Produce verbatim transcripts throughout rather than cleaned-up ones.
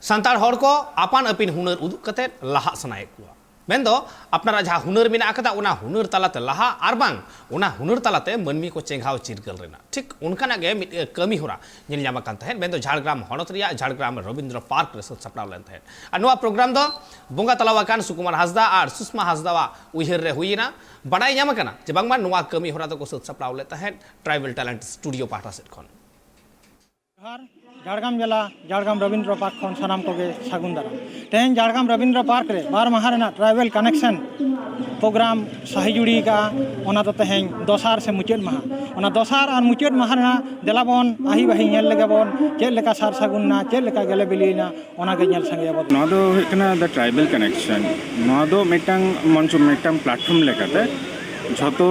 ᱥᱟᱱᱛᱟᱲ ᱦᱚᱲ ᱠᱚ ᱟᱯᱟᱱ ᱟᱹᱯᱤᱱ ᱦᱩᱱᱟᱹᱨ ᱩᱫᱩᱜ ᱠᱟᱛᱮ ᱞᱟᱦᱟᱜ ᱥᱟᱱᱟᱭᱮᱫ ᱠᱚᱣᱟ᱾ ᱢᱮᱱᱫᱚ ᱟᱯᱱᱟᱨᱟᱜ ᱡᱟᱦᱟᱸ ᱦᱩᱱᱟᱹᱨ ᱢᱮᱱᱟᱜ ᱟᱠᱟᱫᱟ, ᱚᱱᱟ ᱦᱩᱱᱟᱹᱨ ᱛᱟᱞᱟᱛᱮ ᱞᱟᱦᱟ ᱟᱨ ᱵᱟᱝ ᱚᱱᱟ ᱦᱩᱱᱟᱹᱨ ᱛᱟᱞᱟᱛᱮ ᱢᱟᱹᱱᱢᱤ ᱠᱚ ᱪᱮᱸᱜᱷᱟᱣ ᱪᱤᱨᱜᱟᱹᱞ ᱨᱮᱱᱟᱜ ᱴᱷᱤᱠ ᱚᱱᱠᱟᱱᱟᱜ ᱜᱮ ᱢᱤᱫ ᱠᱟᱹᱢᱤ ᱦᱚᱨᱟ ᱧᱮᱞ ᱧᱟᱢ ᱟᱠᱟᱱ ᱛᱟᱦᱮᱸᱫ᱾ ᱢᱮᱱᱫᱚ ᱡᱷᱟᱲᱜᱨᱟᱢ ᱦᱚᱱᱚᱛ ᱨᱮᱭᱟᱜ ᱡᱷᱟᱲᱜᱨᱟᱢ ᱨᱚᱵᱤᱱᱫᱨᱚ ᱯᱟᱨᱠ ᱨᱮ ᱥᱟᱹᱛ ᱥᱟᱯᱲᱟᱣ ᱞᱮᱱ ᱛᱟᱦᱮᱸᱫ᱾ ᱟᱨ ᱱᱚᱣᱟ ᱯᱨᱳᱜᱨᱟᱢ ᱫᱚ ᱵᱚᱸᱜᱟ ᱛᱟᱞᱟ ᱟᱠᱟᱱ ᱥᱩᱠᱩᱢᱟᱨ ᱦᱟᱸᱥᱫᱟ ᱟᱨ ᱥᱩᱥᱢᱟ ᱦᱟᱸᱥᱫᱟᱣᱟᱜ ᱩᱭᱦᱟᱹᱨ ᱨᱮ ᱦᱩᱭᱮᱱᱟ᱾ ᱵᱟᱰᱟᱭ ᱧᱟᱢ ᱟᱠᱟᱱᱟ ᱡᱮ ᱵᱟᱝᱢᱟ ᱱᱚᱣᱟ ᱠᱟᱹᱢᱤ ᱦᱚᱨᱟ ᱫᱚᱠᱚ ᱥᱟᱹᱛ ᱥᱟᱯᱲᱟᱣ ᱞᱮᱫ ᱛᱟᱦᱮᱸᱫ ᱴᱨᱟᱭᱵᱟᱞ ᱴᱮᱞᱮᱱᱴ ᱥᱴᱩᱰᱤᱭᱳ ᱯᱟᱦᱴᱟ ᱥᱮᱫ ᱠᱷᱚᱱ᱾ ᱡᱚᱦᱟᱨ, ᱡᱷᱟᱲᱜᱨᱟᱢ ᱡᱮᱞᱟ, ᱡᱷᱟᱲᱜᱨᱟᱢ ᱨᱚᱵᱤᱱᱫᱨᱚ ᱯᱟᱨᱠ ᱠᱷᱚᱱ ᱥᱟᱱᱟᱢ ᱠᱚᱜᱮ ᱥᱟᱹᱜᱩᱱ ᱫᱟᱨᱟᱢ᱾ ᱛᱮᱦᱮᱧ ᱡᱷᱟᱲᱜᱨᱟᱢ ᱨᱚᱵᱤᱱᱫᱨᱚ ᱯᱟᱨᱠ ᱨᱮ ᱵᱟᱨ ᱢᱟᱦᱟ ᱨᱮᱱᱟᱜ ᱴᱨᱟᱭᱵᱟᱞ ᱠᱟᱱᱮᱠᱥᱚᱱ ᱯᱨᱳᱜᱨᱟᱢ ᱥᱟᱹᱦᱤ ᱡᱩᱲᱤ ᱟᱠᱟᱫᱼᱟ᱾ ᱚᱱᱟ ᱫᱚ ᱛᱮᱦᱮᱧ ᱫᱚᱥᱟᱨ ᱥᱮ ᱢᱩᱪᱟᱹᱫ ᱢᱟᱦᱟ᱾ ᱚᱱᱟ ᱫᱚᱥᱟᱨ ᱟᱨ ᱢᱩᱪᱟᱹᱫ ᱢᱟᱦᱟ ᱨᱮᱱᱟᱜ ᱫᱮᱞᱟ ᱵᱚᱱ ᱟᱹᱦᱤ ᱵᱟᱹᱦᱤ ᱧᱮᱞ ᱞᱮᱜᱮ ᱵᱚᱱ, ᱪᱮᱫ ᱞᱮᱠᱟ ᱥᱟᱨ ᱥᱟᱹᱜᱩᱱ ᱮᱱᱟ, ᱪᱮᱫ ᱞᱮᱠᱟ ᱜᱮᱞᱮ ᱵᱤᱞᱤᱭᱮᱱᱟ, ᱚᱱᱟ ᱜᱮ ᱧᱮᱞ ᱥᱟᱸᱜᱮᱭᱟᱵᱚᱱ᱾ ᱱᱚᱣᱟ ᱫᱚ ᱦᱩᱭᱩᱜ ᱠᱟᱱᱟ The Tribal Connection᱾ ᱱᱚᱣᱟ ᱫᱚ ᱢᱤᱫᱴᱟᱝ ᱢᱚᱧᱪᱚ, ᱢᱤᱫᱴᱟᱝ ᱯᱞᱟᱴᱯᱷᱚᱨᱢ ᱞᱮᱠᱟᱛᱮ ᱡᱷᱚᱛᱚ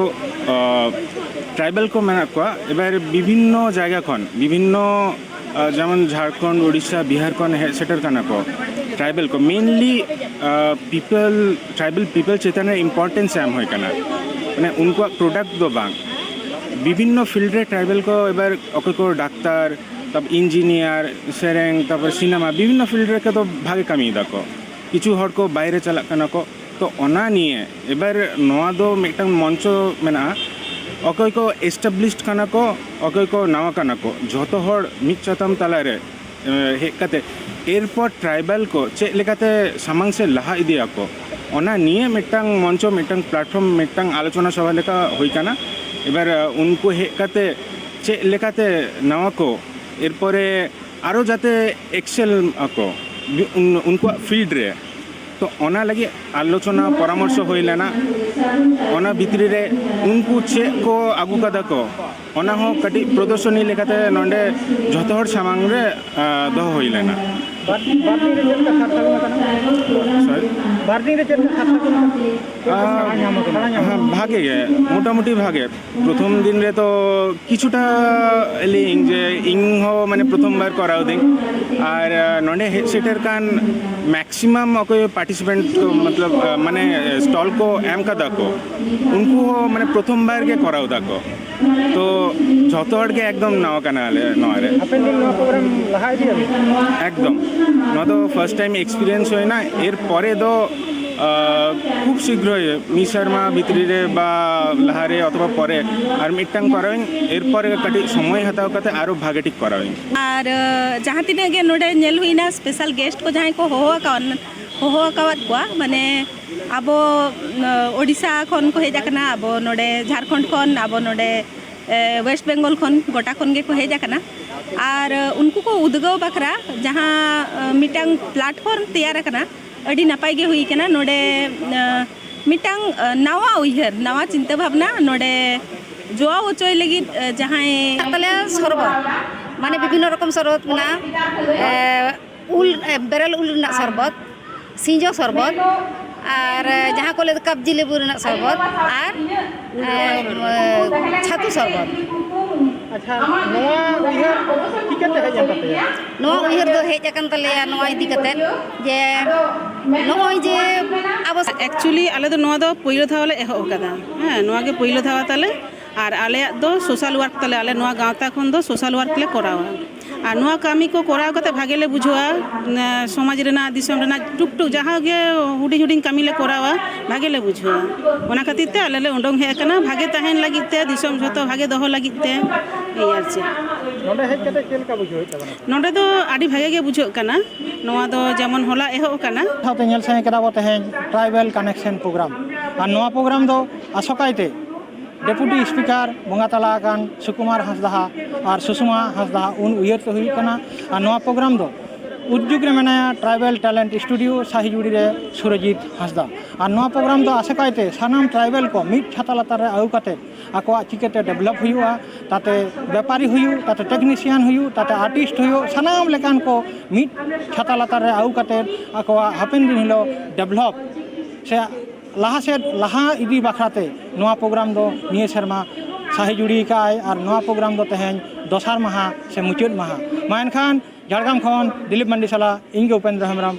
ᱴᱨᱟᱭᱵᱟᱞ ᱠᱚ ᱢᱮᱱᱟᱜ ᱠᱚᱣᱟ᱾ ᱮᱵᱟᱨ ᱵᱤᱵᱷᱤᱱᱱᱚ ᱡᱟᱭᱜᱟ ᱠᱷᱚᱱ, ᱵᱤᱵᱷᱤᱱᱱᱚ ᱡᱮᱢᱚᱱ ᱡᱷᱟᱲᱠᱷᱚᱸᱰ, ᱳᱰᱤᱥᱟ, ᱵᱤᱦᱟᱨ ᱠᱷᱚᱱ ᱦᱮᱡ ᱥᱮᱴᱮᱨ ᱠᱟᱱᱟ ᱠᱚ᱾ ᱴᱨᱟᱭᱵᱟᱞ ᱠᱚ mainly people, tribal people ᱪᱮᱛᱟᱱ ᱨᱮ importance ᱮᱢ ᱦᱩᱭ ᱠᱟᱱᱟ, ᱢᱟᱱᱮ ᱩᱱᱠᱩᱣᱟᱜ ᱯᱨᱚᱰᱟᱠᱴ ᱫᱚ ᱵᱟᱝ᱾ ᱵᱤᱵᱷᱤᱱᱱᱚ ᱯᱷᱤᱞᱰ ᱨᱮ ᱴᱨᱟᱭᱵᱟᱞ ᱠᱚ ᱮᱵᱟᱨ ᱚᱠᱚᱭ ᱠᱚ ᱰᱟᱠᱛᱟᱨ, ᱛᱟᱨᱯᱚᱨ ᱤᱧᱡᱤᱱᱤᱭᱟᱨ, ᱥᱮᱨᱮᱧ, ᱛᱟᱨᱯᱚᱨ ᱥᱤᱱᱮᱢᱟ, ᱵᱤᱵᱷᱤᱱᱱᱚ ᱯᱷᱤᱞᱰ ᱨᱮ ᱠᱚᱫᱚ ᱵᱷᱟᱜᱮ ᱠᱟᱹᱢᱤᱭ ᱫᱟᱠᱚ᱾ ᱠᱤᱪᱷᱩ ᱦᱚᱲ ᱠᱚ ᱵᱟᱭᱨᱮ ᱪᱟᱞᱟᱜ ᱠᱟᱱᱟ ᱠᱚ᱾ ᱛᱚ ᱚᱱᱟ ᱱᱤᱭᱮ ᱮᱵᱟᱨ ᱱᱚᱣᱟ ᱫᱚ ᱢᱤᱫᱴᱟᱝ ᱢᱚᱧᱪᱚ ᱢᱮᱱᱟᱜᱼᱟ᱾ ᱚᱠᱚᱭ ᱠᱚ ᱮᱥᱴᱟᱵᱞᱤᱥᱰ ᱠᱟᱱᱟ ᱠᱚ, ᱚᱠᱚᱭ ᱠᱚ ᱱᱟᱣᱟ ᱠᱟᱱᱟ ᱠᱚ, ᱡᱷᱚᱛᱚ ᱦᱚᱲ ᱢᱤᱫ ᱪᱟᱛᱟᱢ ᱛᱟᱞᱟᱨᱮ ᱦᱮᱡ ᱠᱟᱛᱮ ᱮᱨᱯᱚᱨ ᱴᱨᱟᱭᱵᱟᱞ ᱠᱚ ᱪᱮᱫ ᱞᱮᱠᱟᱛᱮ ᱥᱟᱢᱟᱝ ᱥᱮᱫ ᱞᱟᱦᱟ ᱤᱫᱤᱭᱟᱠᱚ, ᱚᱱᱟ ᱱᱤᱭᱮ ᱢᱤᱫᱴᱟᱝ ᱢᱚᱧᱪᱚ, ᱢᱤᱫᱴᱟᱝ ᱯᱞᱟᱴᱯᱷᱚᱨᱢ, ᱢᱤᱫᱴᱟᱝ ᱟᱞᱳᱪᱚᱱᱟ ᱥᱚᱵᱷᱟ ᱞᱮᱠᱟ ᱦᱩᱭ ᱠᱟᱱᱟ᱾ ᱮᱵᱟᱨ ᱩᱱᱠᱩ ᱦᱮᱡ ᱠᱟᱛᱮ ᱪᱮᱫ ᱞᱮᱠᱟᱛᱮ ᱱᱟᱣᱟ ᱠᱚ ᱮᱨᱯᱚᱨᱮ ᱟᱨᱚ ᱡᱟᱛᱮ ᱮᱠᱥᱮᱞ ᱟᱠᱚ ᱩᱱᱠᱩᱣᱟᱜ ᱯᱷᱤᱞᱰ ᱨᱮ, ᱛᱚ ᱚᱱᱟ ᱞᱟᱹᱜᱤᱫ ᱟᱞᱳᱪᱚᱱᱟ ᱯᱚᱨᱟᱢᱚᱨᱥᱚ ᱦᱩᱭ ᱞᱮᱱᱟ᱾ ᱚᱱᱟ ᱵᱷᱤᱛᱨᱤ ᱨᱮ ᱩᱱᱠᱩ ᱪᱮᱫ ᱠᱚ ᱟᱹᱜᱩ ᱠᱟᱫᱟ ᱠᱚ, ᱚᱱᱟ ᱦᱚᱸ ᱠᱟᱹᱴᱤᱡ ᱯᱨᱚᱫᱚᱨᱥᱚᱱᱤ ᱞᱮᱠᱟᱛᱮ ᱱᱚᱰᱮ ᱡᱷᱚᱛᱚ ᱦᱚᱲ ᱥᱟᱢᱟᱝ ᱨᱮ ᱫᱚᱦᱚ ᱦᱩᱭ ᱞᱮᱱᱟ᱾ ᱵᱟᱨ ᱫᱤᱱ ᱨᱮ ᱪᱮᱫ ᱞᱮᱠᱟ ᱥᱟᱨ ᱥᱟᱹᱜᱩᱱ ᱟᱠᱟᱱᱟ? ᱵᱟᱨ ᱫᱤᱱ ᱨᱮ ᱪᱮᱫ ᱞᱮᱠᱟ ᱥᱟᱨ ᱥᱟᱹᱜᱩᱱ ᱟᱠᱟᱱᱟ? ᱵᱷᱟᱜᱮ ᱜᱮ, ᱢᱚᱴᱟᱢᱩᱴᱤ ᱵᱷᱟᱜᱮ᱾ ᱯᱨᱚᱛᱷᱚᱢ ᱫᱤᱱ ᱨᱮ ᱛᱚ ᱠᱤᱪᱷᱩᱴᱟ ᱞᱟᱹᱭᱟᱹᱧ ᱡᱮ ᱤᱧ ᱦᱚᱸ ᱢᱟᱱᱮ ᱯᱨᱚᱛᱷᱚᱢ ᱵᱟᱨ ᱠᱚᱨᱟᱣ ᱫᱟᱹᱧ᱾ ᱟᱨ ᱱᱚᱰᱮ ᱦᱮᱡ ᱥᱮᱴᱮᱨ ᱠᱟᱱ ᱢᱮᱠᱥᱤᱢᱟᱢ ᱚᱠᱚᱭ ᱯᱟᱨᱴᱤᱥᱤᱯᱮᱱᱴ ᱠᱚ, ᱢᱚᱛᱞᱚᱵ ᱢᱟᱱᱮ ᱥᱴᱚᱞ ᱠᱚ ᱮᱢ ᱠᱟᱫᱟ ᱠᱚ, ᱩᱱᱠᱩ ᱦᱚᱸ ᱢᱟᱱᱮ ᱯᱨᱚᱛᱷᱚᱢ ᱵᱟᱨ ᱜᱮ ᱠᱚᱨᱟᱣ ᱫᱟᱠᱚ᱾ ᱛᱚ ᱡᱷᱚᱛᱚ ᱦᱚᱲ ᱜᱮ ᱮᱠᱫᱚᱢ ᱱᱟᱣᱟ ᱠᱟᱱᱟᱞᱮ ᱱᱚᱣᱟ ᱨᱮ᱾ ᱦᱟᱯᱮᱱ ᱫᱤᱱ ᱱᱚᱣᱟ ᱯᱨᱳᱜᱨᱟᱢ ᱞᱟᱦᱟ ᱤᱫᱤᱭᱟᱵᱤᱱ? ᱮᱠᱫᱚᱢ᱾ ᱱᱚᱣᱟ ᱫᱚ first time experience ᱦᱩᱭᱱᱟ᱾ ᱮᱨ ᱯᱚᱨᱮ ᱫᱚ ᱟᱨ ᱠᱷᱩᱵ ᱥᱤᱜᱽᱨᱚᱭ, ᱢᱤᱫ ᱥᱮᱨᱢᱟ ᱵᱷᱤᱛᱨᱤ ᱨᱮ ᱵᱟ ᱞᱟᱦᱟᱨᱮ ᱚᱛᱷᱚᱵᱟ ᱯᱚᱨᱮ ᱟᱨ ᱢᱤᱫᱴᱟᱝ ᱠᱚᱨᱟᱣ ᱤᱧ᱾ ᱮᱨᱯᱚᱨᱮ ᱠᱟᱹᱴᱤᱡ ᱥᱚᱢᱚᱭ ᱦᱟᱛᱟᱣ ᱠᱟᱛᱮ ᱟᱨᱚ ᱵᱷᱟᱜᱮ ᱴᱷᱤᱠ ᱠᱚᱨᱟᱣ ᱤᱧ᱾ ᱟᱨ ᱡᱟᱦᱟᱸ ᱛᱤᱱᱟᱹᱜ ᱜᱮ ᱱᱚᱰᱮ ᱧᱮᱞ ᱦᱩᱭᱱᱟ, special guest ᱠᱚ ᱡᱟᱦᱟᱸᱭ ᱠᱚ ᱦᱚᱦᱚ ᱟᱠᱟᱣᱟᱱ ᱦᱚᱦᱚ ᱟᱠᱟᱣᱟᱫ ᱠᱚᱣᱟ, ᱢᱟᱱᱮ ᱟᱵᱚ ᱳᱰᱤᱥᱟ ᱠᱷᱚᱱ ᱠᱚ ᱦᱮᱡ ᱟᱠᱟᱱᱟ, ᱟᱵᱚ ᱱᱚᱰᱮ ᱡᱷᱟᱲᱠᱷᱚᱸᱰ ᱠᱷᱚᱱ, ᱟᱵᱚ ᱱᱚᱰᱮ ᱮ, ᱳᱭᱮᱥᱴ ᱵᱮᱝᱜᱚᱞ ᱠᱷᱚᱱ, ᱜᱚᱴᱟ ᱠᱷᱚᱱ ᱜᱮᱠᱚ ᱦᱮᱡ ᱟᱠᱟᱱᱟ᱾ ᱟᱨ ᱩᱱᱠᱩ ᱠᱚ ᱩᱫᱽᱜᱟᱹᱣ ᱵᱟᱠᱷᱨᱟ ᱡᱟᱦᱟᱸ ᱢᱤᱫᱴᱟᱝ platform ᱛᱮᱭᱟᱨ ᱟᱠᱟᱱᱟ, ᱟᱹᱰᱤ ᱱᱟᱯᱟᱭ ᱜᱮ ᱦᱩᱭ ᱠᱟᱱᱟ᱾ ᱱᱚᱰᱮ ᱢᱤᱫᱴᱟᱝ ᱱᱟᱣᱟ ᱩᱭᱦᱟᱹᱨ, ᱱᱟᱣᱟ ᱪᱤᱱᱛᱟᱹ ᱵᱷᱟᱵᱽᱱᱟ ᱱᱚᱰᱮ ᱡᱚᱣᱟᱣ ᱦᱚᱪᱚᱭ ᱞᱟᱹᱜᱤᱫ ᱡᱟᱦᱟᱸᱭ ᱛᱟᱞᱮ ᱥᱚᱨᱵᱚᱛ, ᱢᱟᱱᱮ ᱵᱤᱵᱷᱤᱱᱱᱚ ᱨᱚᱠᱚᱢ ᱥᱚᱨᱵᱚᱛ ᱢᱮᱱᱟᱜᱼᱟ᱾ ᱩᱞ, ᱵᱮᱨᱮᱞ ᱩᱞ ᱨᱮᱱᱟᱜ ᱥᱚᱨᱵᱚᱛ, ᱥᱤᱸᱡᱚ ᱥᱚᱨᱵᱚᱛ, ᱟᱨ ᱡᱟᱦᱟᱸ ᱠᱚ ᱞᱟᱹᱭ ᱠᱟᱵᱽᱡᱤ ᱞᱮᱵᱩ ᱨᱮᱱᱟᱜ ᱥᱚᱨᱵᱚᱛ ᱟᱨ ᱪᱷᱟᱹᱛᱩ ᱥᱚᱨᱵᱚᱛ᱾ ᱟᱪᱪᱷᱟ, ᱱᱚᱣᱟ ᱩᱭᱦᱟᱹᱨ ᱪᱤᱠᱟᱹᱛᱮ ᱦᱮᱡ ᱮᱱ ᱛᱟᱯᱮᱭᱟ? ᱱᱚᱣᱟ ᱩᱭᱦᱟᱹᱨ ᱫᱚ ᱦᱮᱡ ᱟᱠᱟᱱ ᱛᱟᱞᱮᱭᱟ ᱱᱚᱣᱟ ᱤᱫᱤ ᱠᱟᱛᱮ ᱡᱮ ᱱᱚᱜᱼᱚᱭ ᱡᱮ ᱟᱵᱚ actually ᱟᱞᱮ ᱫᱚ ᱱᱚᱣᱟ ᱫᱚ ᱯᱳᱭᱞᱳ ᱫᱷᱟᱣ ᱞᱮ ᱮᱦᱚᱵ ᱟᱠᱟᱫᱟ᱾ ᱦᱮᱸ, ᱱᱚᱣᱟ ᱜᱮ ᱯᱳᱭᱞᱳ ᱫᱷᱟᱣ ᱛᱟᱞᱮ᱾ ᱟᱨ ᱟᱞᱮᱭᱟᱜ ᱫᱚ social work ᱛᱟᱞᱮ, ᱟᱞᱮ ᱱᱚᱣᱟ ᱜᱟᱶᱛᱟ ᱠᱷᱚᱱ ᱫᱚ social work ᱞᱮ ᱠᱚᱨᱟᱣᱟ᱾ ᱟᱨ ᱱᱚᱣᱟ ᱠᱟᱹᱢᱤ ᱠᱚ ᱠᱚᱨᱟᱣ ᱠᱟᱛᱮ ᱵᱷᱟᱜᱮ ᱞᱮ ᱵᱩᱡᱷᱟᱹᱣᱟ᱾ ᱥᱚᱢᱟᱡᱽ ᱨᱮᱱᱟᱜ, ᱫᱤᱥᱚᱢ ᱨᱮᱱᱟᱜ ᱴᱩᱠ ᱴᱩᱠ ᱡᱟᱦᱟᱸ ᱜᱮ ᱦᱩᱰᱤᱧ ᱦᱩᱰᱤᱧ ᱠᱟᱹᱢᱤ ᱞᱮ ᱠᱚᱨᱟᱣᱟ, ᱵᱷᱟᱜᱮ ᱞᱮ ᱵᱩᱡᱷᱟᱹᱣᱟ᱾ ᱚᱱᱟ ᱠᱷᱟᱹᱛᱤᱨ ᱛᱮ ᱟᱞᱮ ᱞᱮ ᱩᱰᱩᱝ ᱦᱮᱡ ᱟᱠᱟᱱᱟ, ᱵᱷᱟᱜᱮ ᱛᱟᱦᱮᱱ ᱞᱟᱹᱜᱤᱫ ᱛᱮ, ᱫᱤᱥᱚᱢ ᱡᱷᱚᱛᱚ ᱵᱷᱟᱜᱮ ᱫᱚᱦᱚ ᱞᱟᱹᱜᱤᱫ ᱛᱮ᱾ ᱱᱚᱰᱮ ᱦᱮᱡ ᱠᱟᱛᱮ ᱪᱮᱫ ᱞᱮᱠᱟ ᱵᱩᱡᱷᱟᱹᱣ ᱦᱩᱭᱩᱜ ᱛᱟᱵᱚᱱᱟ? ᱱᱚᱰᱮ ᱫᱚ ᱟᱹᱰᱤ ᱵᱷᱟᱜᱮ ᱜᱮ ᱵᱩᱡᱷᱟᱹᱜ ᱠᱟᱱᱟ᱾ ᱱᱚᱣᱟ ᱫᱚ ᱡᱮᱢᱚᱱ ᱦᱚᱞᱟ ᱮᱦᱚᱵ ᱟᱠᱟᱱᱟ᱾ ᱥᱟᱶᱛᱮ ᱧᱮᱞ ᱥᱟᱸᱜᱮ ᱠᱮᱫᱟ ᱵᱚ ᱛᱮᱦᱮᱧ tribal connection program, ᱟᱨ ᱱᱚᱣᱟ program ᱫᱚ ᱟᱥᱚᱠᱟᱭᱛᱮ Deputy Speaker ᱵᱚᱸᱜᱟ ᱛᱟᱞᱟ ᱟᱠᱟᱱ ᱥᱩᱠᱩᱢᱟᱨ ᱦᱟᱸᱥᱫᱟ ᱟᱨ ᱥᱩᱥᱩᱢᱟ ᱦᱟᱸᱥᱫᱟ ᱩᱱ ᱩᱭᱦᱟᱹᱨ ᱛᱮ ᱦᱩᱭᱩᱜ ᱠᱟᱱᱟ᱾ ᱟᱨ ᱱᱚᱣᱟ program ᱫᱚ ᱩᱫᱽᱡᱳᱜᱽ ᱨᱮ ᱢᱮᱱᱟᱭᱟ Tribal Talent Studio ᱥᱟᱦᱤᱡᱩᱲᱤ ᱨᱮ ᱥᱩᱨᱚᱡᱤᱛ ᱦᱟᱸᱥᱫᱟ᱾ ᱟᱨ ᱱᱚᱣᱟ program ᱫᱚ ᱟᱥᱚᱠᱟᱭᱛᱮ ᱥᱟᱱᱟᱢ tribal ᱠᱚ ᱢᱤᱫ ᱪᱷᱟᱛᱟ ᱞᱟᱛᱟᱨ ᱨᱮ ᱟᱹᱜᱩ ᱠᱟᱛᱮ ᱟᱠᱚᱣᱟᱜ ᱪᱤᱠᱟᱹᱛᱮ develop ᱦᱩᱭᱩᱜᱼᱟ, ᱛᱟᱛᱮ ᱵᱮᱯᱟᱨᱤ ᱦᱩᱭᱩᱜ, ᱛᱟᱛᱮ technician ᱦᱩᱭᱩᱜ, ᱛᱟᱛᱮ artist ᱦᱩᱭᱩᱜ, ᱥᱟᱱᱟᱢ ᱞᱮᱠᱟᱱ ᱠᱚ ᱢᱤᱫ ᱪᱷᱟᱛᱟ ᱞᱟᱛᱟᱨ ᱨᱮ ᱟᱹᱜᱩ ᱠᱟᱛᱮ ᱟᱠᱚᱣᱟᱜ ᱦᱟᱯᱮᱱ ᱫᱤᱱ ᱦᱤᱞᱳᱜ develop ᱥᱮ ᱞᱟᱦᱟ ᱥᱮᱫ ᱞᱟᱦᱟ ᱤᱫᱤ ᱵᱟᱠᱷᱨᱟ ᱛᱮ ᱱᱚᱣᱟ program ᱫᱚ ᱱᱤᱭᱟᱹ ᱥᱮᱨᱢᱟ ᱥᱟᱹᱦᱤ ᱡᱩᱲᱤ ᱟᱠᱟᱫᱼᱟᱭ᱾ ᱟᱨ ᱱᱚᱣᱟ program ᱫᱚ ᱛᱮᱦᱮᱧ ᱫᱚᱥᱟᱨ ᱢᱟᱦᱟ ᱥᱮ ᱢᱩᱪᱟᱹᱫ ᱢᱟᱦᱟ᱾ ᱢᱟ ᱮᱱᱠᱷᱟᱱ ᱡᱷᱟᱲᱜᱨᱟᱢ ᱠᱷᱚᱱ ᱫᱤᱞᱤᱯ ᱢᱟᱱᱰᱤ ᱥᱟᱞᱟᱜ ᱤᱧ ᱜᱮ ᱩᱯᱮᱱᱫᱨᱚ ᱦᱮᱢᱵᱨᱚᱢ,